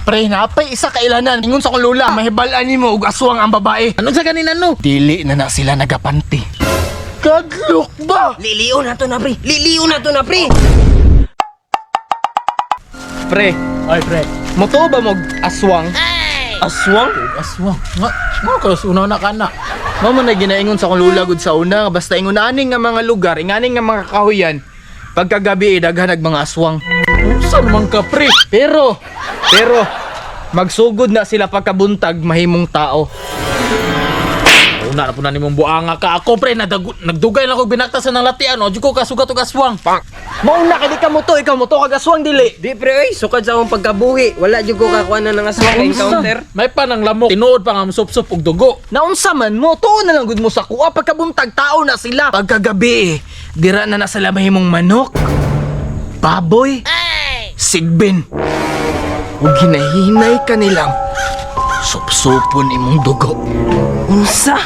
Pre, napay isa ka ilanan. Ingon sa akong lola, mahibal-an nimo og aswang ang babae. Ano sa kanina no? Dili na na sila nagapanti. Kadlok ba? Liliw na to na, pre. Liliw na to na, pre. Pre, Ay, pre. moto ba mog aswang? Aswang? Aswang. Nga, nga ka una na kana. Mao man na ginaingon sa akong lula gud sa una, nga basta ingon ani nga mga lugar, ingani nga mga kahuyan, pagkagabi eh, daghan nag mga aswang. Unsa man ka, pre? Pero, pero magsugod na sila pagkabuntag mahimong tao. Una na po na nimong buanga ka. Ako, pre, nagdugay na ko binakta sa nang latian. O, di ko kasugat og aswang. Mauna kay di ka moto, ikaw moto kag aswang dili. Di, pre, oy. Sukad sa akong pagkabuhi. Wala jud ko kakuha na ng aswang na encounter. May pa ng lamok. Tinuod pa nga sup-sup og dugo. Naunsa man mo, tuon na lang gud mo sa kuha pagkabuntag tao na sila. Pagkagabi eh, dira na na sila mahimong manok, baboy, sigbin. Ug hinahinay ka nilang supsupon imong dugo. Unsa?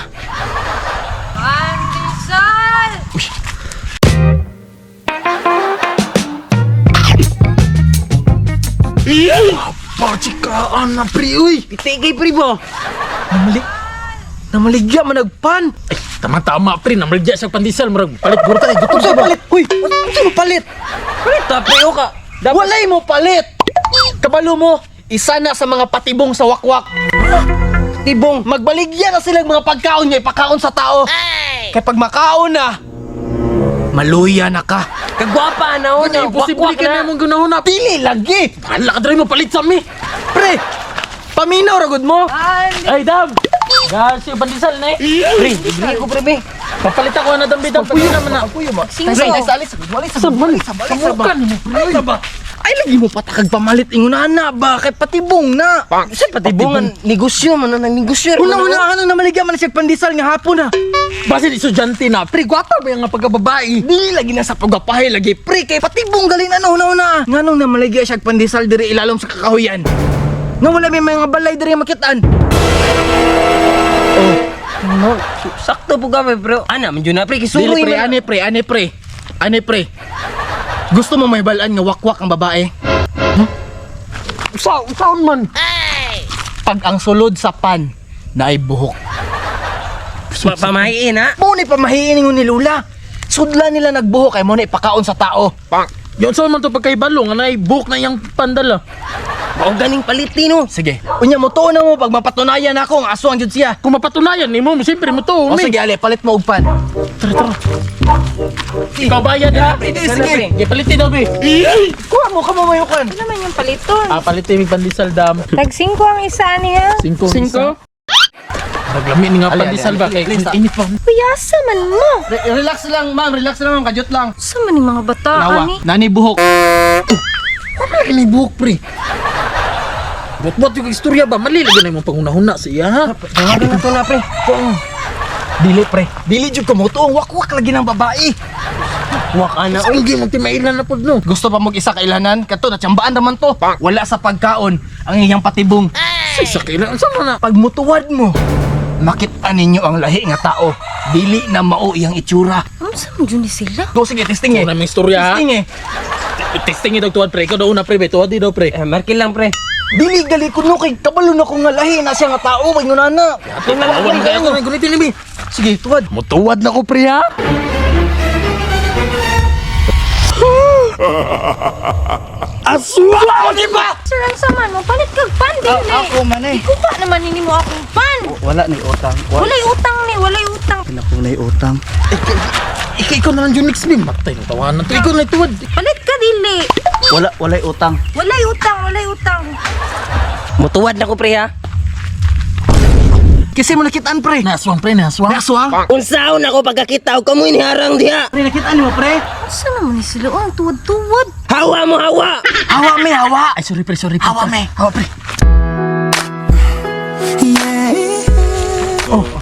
Pandesal! Pachikaan na pre, uy! Pitigay, pre, bo. Namali... Namaligya man nagpan! Ay, tama-tama, pre. Namaligya sa pandesal. Murag, palit gurta. Ay, gutom Unsay sa ba? palit? Uy! Unsay mo palit? Palit ta, pre, o ka. Dapat Walay mo palit! Kabalo mo, isa na sa mga patibong sa wakwak. tibong. Magbaligya na silang mga pagkaon niya, ipakaon sa tao. Kaya pag makaon na, maluya na ka. Kagwapa na, o na. Imposible Wakwak ka na na. mong gunahon na. Dili lagi! Bahala ka dre mo palit sa mi. Pre, paminaw ragod mo. Ay, dam. Dahil siya pandesal na eh. Pre, libre ko, pre, be. Papalit ako na dambi dam. Pagpuyo naman na. Puyo mo. Singko. Alis, alis, sa alis, sa Samukan mo, pre. Ay, ba? Ay, lagi mo patakag pamalit ingon na ba? Kay patibong na. Sa patibongan, negosyo man na, negosyo. Una-una ka nang namaligya man siya pandesal nga hapon ha. Basin estudyante na. Pre, gwapa ba yung nga pagkababae? Dili lagi na sa pagpapahay lagi pre kay patibong galing ano una una. Nganong namaligya siya pandesal diri ilalom sa kakahuyan. Nga wala may mga balay diri makitaan. Oh. No, sakto po kami, pre. Ana, man jud na, pre. Dili Kisuroy pre, man. ane pre, ane pre. Ane pre. Gusto mo may balaan nga wakwak ang babae? Sa, saan man? Pag ang sulod sa pan na ay buhok. Pamahiin, ha? Mo ni pamahiin ingon ni Lula. Sudla nila nagbuhok kay mo na ipakaon sa tao. Yun saan man to pagkaibalo nga na book na iyang pandala. Mao ganing palitin, no. Sige. Unya mo tuon na mo pag mapatunayan ako ang aswang jud siya. Kung mapatunayan nimo, siyempre mo to. O Mi. sige, ale, palit mo og pan. Tara, tara. Ikaw bayad ha. Sige, sige. Sige, palitin daw, be. Kuha mo kamamayukan. Ano naman yung paliton? Ah, palitin yung pandesal dam. Tag 5 ang isa niya. Singko. Singko. Naglami ni nga Ali, pandesal ali, ba ali, kay ali, ali. init pa. Puyasa man mo. Relax lang, ma'am. Relax lang, ma'am. Kadyot lang. Sa man yung mga bata, Nawa. ani? Nani buhok. Wala ni buhok, pre. Bot-bot yung istorya ba? Mali lagi na imong pangunahuna sa iya, ha? Tawagan na to na, pre. Dili pre. Dili jud ko mo tuong wakwak lagi ng babae. Wak ana, Sa hindi mong timailan na pod no. Gusto pa mag isa kailanan? Kato natsyambaan naman to. Wala sa pagkaon ang iyang patibong. Sa isa kailan unsa man na? Pag mutuwad mo, makita ninyo ang lahi nga tao. Dili na mao iyang itsura. Ano sa man dyan ni sila? Go sige, testing eh. Una may istorya, ha? Testing eh. Testing ito tuwad pre. Ikaw daw una pre, be. Tuwad di daw pre. Eh, markin lang, pre. Dili gali kuno kay kabalo na ko nga lahi na siya nga tao wag na. Ato na lang pre. Ako na gunitin ni. Sige, tuwad. Mutuwad na ko pre ha. Aswa di ba? Sir, ang sama mo, palit kag pan, dili. Ako man eh. Ikuha naman ni mo akong pan. Wala ni utang. Walay utang ni, walay utang. Wala na utang. Ikaw na lang yung next beam. Matay ng tawanan to. Ikaw na tuwad. Palit ka, dili. Wala walay utang. Walay utang, walay utang. Mutuwad na ko, pre, ha? Kasi mo nakitaan pre. Naswang pre, naswang. Naswang? Unsaon ako pagkakita og kamoy ni harang diha. Pre, nakitaan mo pre. Asa naman ni sila? Oh, ang tuwad-tuwad. Hawa mo, hawa! Hawa me, hawa. Ay sorry pre, sorry pre. Hawa me, hawa pre.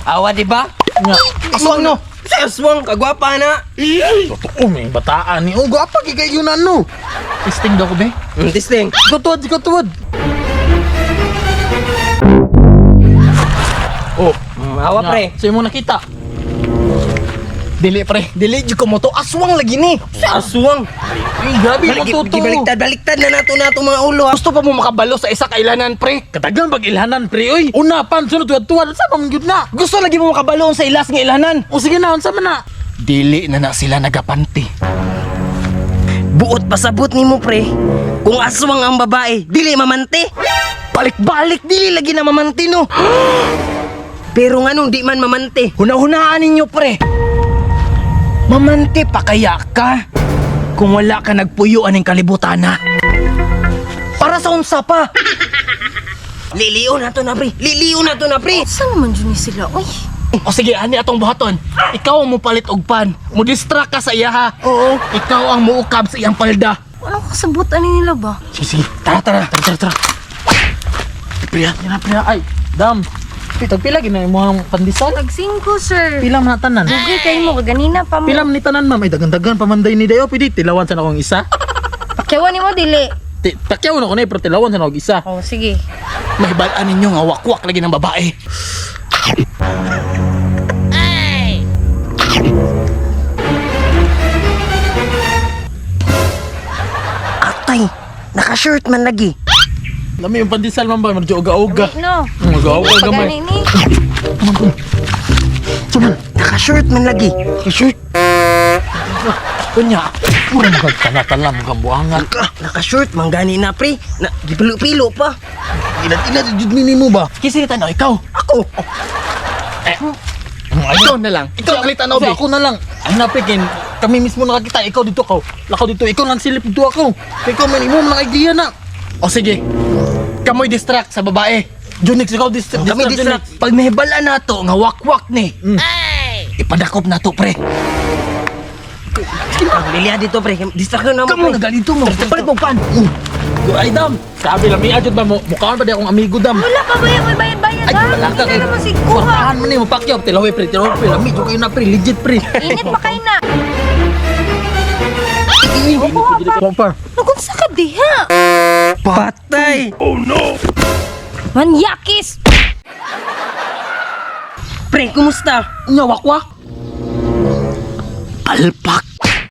Hawa, di ba? Nga. Aswang no. Sa aswang, kagwapa na. Totoo may bataan ni. Oh, gwapa kay kayo na no. Testing daw ko be. Testing. Ikaw tuwad, ikaw tuwad. Oh, Hawa, pre. Sa mo nakita. Dili pre, dili jud ko moto aswang lagi ni. Aswang. Ay, grabe mo Balik, totoo. baliktad, baliktad na nato na itong mga ulo ha. Gusto pa mo makabalo sa isa kailanan pre? Katagan pag ilhanan pre oy. Una pan sunod tuwad-tuwad sa man gyud na. Gusto lagi mo makabalo sa ilas nga ilanan. O sige na unsa man na? Dili na na sila nagapanti. Buot pasabot nimo pre. Kung aswang ang babae, dili mamante. Balik-balik dili lagi na mamante no. Pero nganong di man mamante? Huna-hunaan ninyo pre. Mamante pa kaya ka kung wala ka nagpuyo aning kalibutan na. Para sa unsa pa? Liliw na to na pre. Liliw na to na pre. Saan naman dyan ni sila, oy? O sige, ani atong buhaton. Ikaw ang mupalit og pan. Mudistract ka sa iya ha. Oo. Ikaw ang muukab sa iyang palda. Walang kasabot ani nila ba? Sige, sige. Tara, tara. Tara, tara, tara. Pre, na pre ay. Dam. Pita pila gina imong pandesal? Tag 5, sir. Pila man na tanan? Dugay kayo mo kaganina pa mo. Pila man ni tanan ma'am? Ay dagan-dagan pamanday ni dayo pwede tilawan sa akong isa. Pakyawan nimo dili. Ti pakyaw na ko na eh, pero tilawan sa akong isa. Oh, sige. Mahibalaan ninyo nga wakwak lagi ng babae. Atay, naka-shirt man lagi. Lami yung pandesal ma'am ba medyo uga-uga. No. Uga-uga gamay. Pagani ni. Naka-shirt man lagi. Shirt. Kunya, Mura mo kag tala-tala mo kang buangan. Naka-shirt man gani na pre. Na gipilo-pilo pa. Ilat-ilat jud ni nimo ba? kasi ni tanaw, ikaw. Ako. Ikaw na lang. Ikaw ang tanaw, Kasi be. ako na lang. Ang napikin, kami mismo nakakita, ikaw dito ka. Lakaw dito, ikaw lang silip dito ako. Ikaw man imo man idea na. O sige, kamoy distract sa babae. Junix, ikaw Kami distract. Pag mahibalaan na to, nga wakwak ni. Ipadakop na to, pre. Liliha dito pre. Distract na mo Kamu pre. na ganito mo. Palit mo pan. Ay dam, sabi lang, may adjud ba mo? Mukhaan pa di akong amigo dam. Wala pa ba yung may bayad-bayad Ay, ha? wala ka Hindi kay. na naman si kuha. Kwartahan man ni mo pakyaw, tilaway pre, tilaway pre, lami jud kayo na pre, legit pre. Init pa kayo na. Kuha pa. Nagunsa ka diha. Patay. Manyakis! Pre, kumusta? Nya wakwak. Palpak.